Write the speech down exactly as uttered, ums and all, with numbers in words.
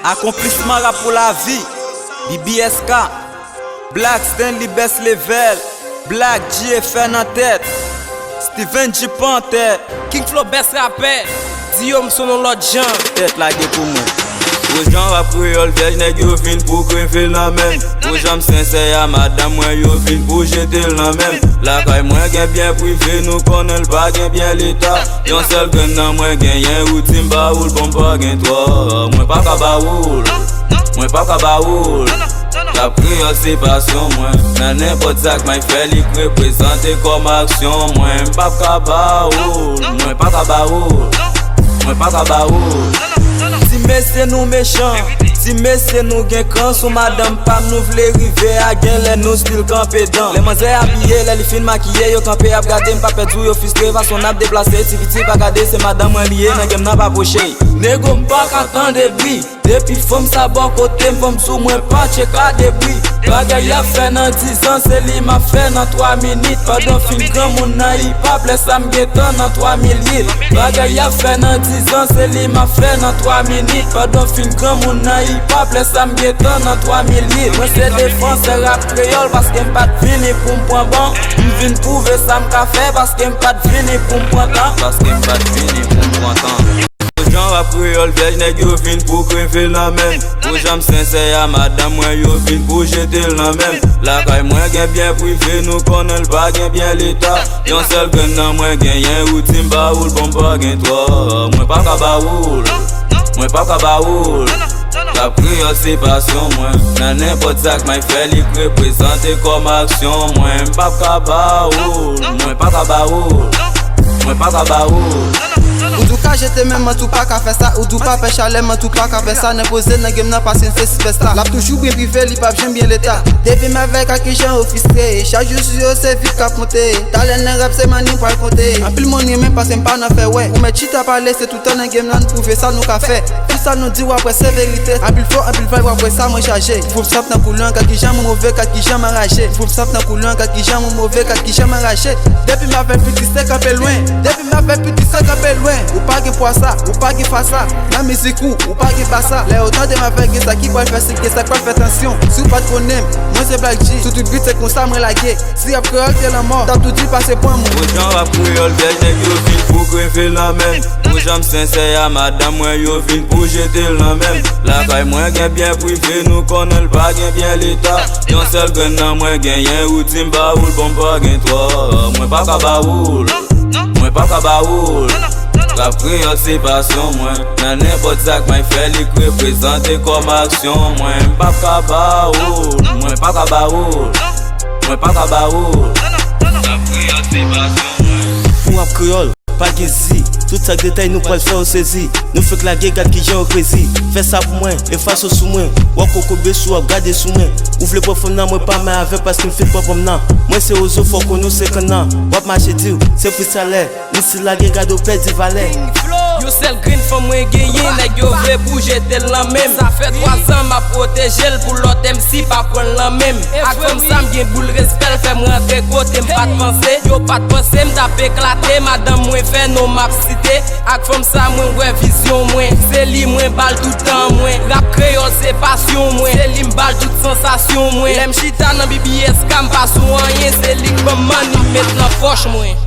Akonplisman rap pou lavi. B B S K, Black Stanley, Best Level, Black G, Fè nan tèt, Steven G Panther, King Flow, Best Rapper, Diyom sou yon lòt jan. Tèt lage pou mwen. Gwo jan rap kreyòl vyèj, nèg yo vin pou kreve l nan men m. Gwo jan m sensè a madanm mwen, yo vin pou jete l nan men m. Lakay mwen gen byen prive, nou konnen l pa gen byen leta. Yon sèl grenn nan mwen genyen, ou di m ba ou l, bon, m pa gen twòp. Mwen pa ka ba ou l. Mwen pa ka ba ou l. Rap kreyòl se pasyon mwen. Nan nenpòt sa k may fè, li k reprezante kòm aksyon mwen. M p ap ka ba ou l. Mwen pa ka ba ou l. Mwen pa ka ba ou l. Ti mesye nou mechan, ti mesye nou gen kran sou madanm pa m, nou vle rive a genlè nou still kanpe dan. Lè manzè abiye, lè li fin makiye, yo kanpe ap gade, m pa pè di w yo fristre, fason n ap deplase, ti piti pa gade, se madanm mwen li ye, nan game nan pa pwoche. Nego m pa ka tande bri, depi fanm sa bò kote m, fanm sou mwen pa tcheka debri. Bagay y ap fè nan dizan, se li m ap fè nan twa minit. Pandan fin granmoun nan hip hop, lè sa m gen tan nan twa mil yit. Bagay y ap fè nan dizan, se li m ap fè nan twa minit. Pandan fin granmoun nan hip hop, lè sa m gen tan nan twa mil yit. Mwen se defansè rap kreyòl, paske m pa t vini pou m pran ban. M vin pwouve sa m ka fè, paske m pa t vini pou m pran tan. Paske m pa t vini pou m pran tan. Jan rap kreyòl vyèj, nèg yo vin pou kreve l nan men m. Gwo jan m sensè a madanm mwen, yo vin pou jete l nan men m. Lakay mwen gen byen prive, nou konnen l pa gen byen leta. Yon sèl grenn nan mwen genyen, ou di m ba ou l, bon, m pa gen twòp. Mwen pa ka ba ou l. Mwen pa ka ba ou l. Rap kreyòl se pasyon mwen. Nan nenpòt sa k may fè, li k reprezante kòm aksyon mwen. M p ap ka ba ou l. Mwen pa ka ba ou l. Mwen pa ka ba ou l. Ou di w ka jete men m, ou di w pa ka fè sa, ou di w pa pè chalè m, ou di w pa ka fè sa, nan poze nan game nan paske n se sipèsta. L ap toujou byen prive, li p ap janm byen leta. Depi m avèk Akijan yo fristre, chak jou sou yo se vit k ap monte. Talè nan rap se mani m pral konte. Anpil moun renmen paske m pa nan fè wè. Ou mèt chita pale, se toutan nan game nan n pwouve sa nou ka fè. Tout sa nou di w ap wè se verite. Anpil fo, anpil vibe w ap wè sa mwen chaje. Fou m sanp nan koulè an, gad kijan mwen move, gad kijan m anraje. Fou m sanp nan koulè an, gad kijan mwen move, gad kijan m anraje. Depi m avèk piti se kanpe lwen. Depi m avèk piti se kanpe lwen. Ou pa gen pwa sa, ou pa gen fwa sa. Nan mizik ou, ou pa gen ba sa. Lè yo tande m avèk gen sa ki pral fè, se gen sa k pral fè tansyon. Si w pa t konnen m, mwen se Black G. Sou tout beat se konsa mwen lage. Si rap kreyòl te lanmò, t ap tou di pase pran mwen. Gwo jan rap kreyòl vyèj, nèg yo vin pou kreve l nan men m. Gwo jan m sensè a madanm mwen, yo vin pou jete l nan men m. Lakay mwen gen byen prive, nou konnen l pa gen byen leta. Yon sèl grenn nan mwen genyen, ou di m ba ou l, bon, m pa gen twòp. Mwen pa ka ba ou l. Mwen pa ka ba ou l. Rap kreyòl se pasyon mwen. Nan nenpòt sa k may fè, li k reprezante kòm aksyon mwen. M p ap ka ba ou l. Mwen pa ka ba ou l. Mwen pa ka ba ou l. Rap kreyòl se pasyon mwen. Pou rap kreyòl, pa gen zi. Tout sa k detay nou pral fè w sezi. Nou fèk lage, gad kijan yo krezi. Fè sa pou mwen, efase w sou mwen. W ap kokobe si w ap gade sou mwen. Ou vle pran fanm nan, mwen pa mè avè paske m fin pran fanm nan. Mwen se ozo, fò konnen w se kanna. W ap mache di w, se freestyle. Li si lage, gade w pèdi valè. Yon sèl grenn fanm mwen genyen, nèg yo vle pou jete l nan men m. Sa fè twa zan m ap pwoteje l pou lòt M C pa pran l nan men m. Ak fanm sa m gen boul respè, l fè m rantre kote m pa t panse. Yo pa t panse m t ap eklate, madanm mwen fè non m ap site. Ak fanm sa mwen wè vizyon mwen. Se li mwen ba l tout tan mwen. Rap kreyòl se pasyon mwen. Se li m ba l tout sansasyon mwen. Lè m chita nan B B S K, m pa sou anyen. Se li k ban m mani, m met nan pòch mwen.